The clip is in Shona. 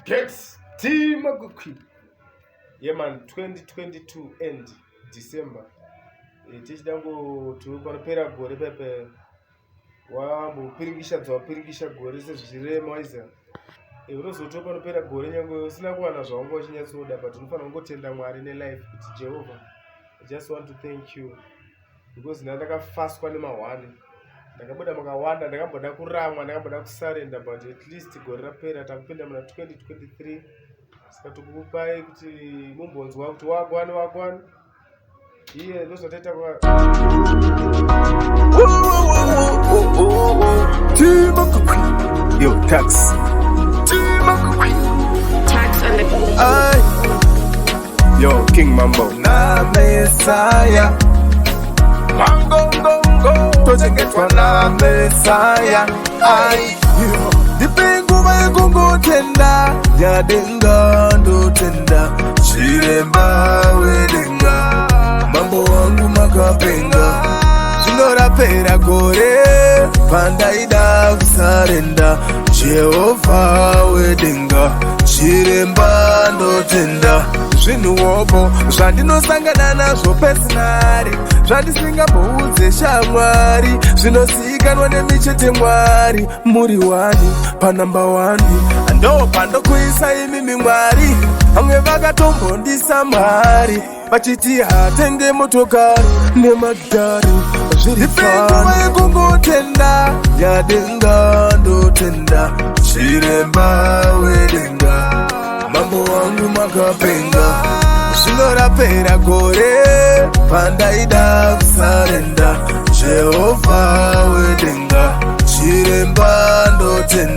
Get Team Yeah man, 2022 end December. Tichida ngoti panopera gore pepe wambopiringisha dzawapiringisha gore sezvichirema waiziva. Unozotiwo panopera gore nyange usina kuwana zvaunga uchinyatsoda, but unofanira kungotenda Mwari nelife kuti Jehovah, I just want to thank you because ndanga ndakafaswa nemahwani, ndakabuda makawanda, ndakamboda kuramwa, ndakamboda kusurrender, but at least gore rapera, takupinda muna 2023. Saka tikukupai kuti mumbonzwa kuti wagwani wagwani iye ndozvataita kwa Yo, Tax. Tax on the Ay. Yo, King Mambo. Na Mesaya Mangongongo, tochengetwa na Mesaya. Ai, ndipe nguva yekungotenda yadenga, ndotenda chiremba wedenga, mambo wangu makapenga. Zvinorapera gore pandaida kusurrender, Jehovha wedenga, chiremba, ndotenda. Zvinhuwopo zvandinosangana nazvo personally, zvandisingamboudze shamwari, zvinosikanwa nemichete. Mwari muri one panumber one, ndo pandokuisa imimi Mwari. Vamwe vakatombondisa mari vachiti hatenge motokari nemadhari. Zviri nguva yekungotenda yadenga, ndotenda chiremba wedenga, mambo wangu makapenga. Zvinorapera gore pandaida kusurrender, Jehovha wedenga, chiremba, ndotenda.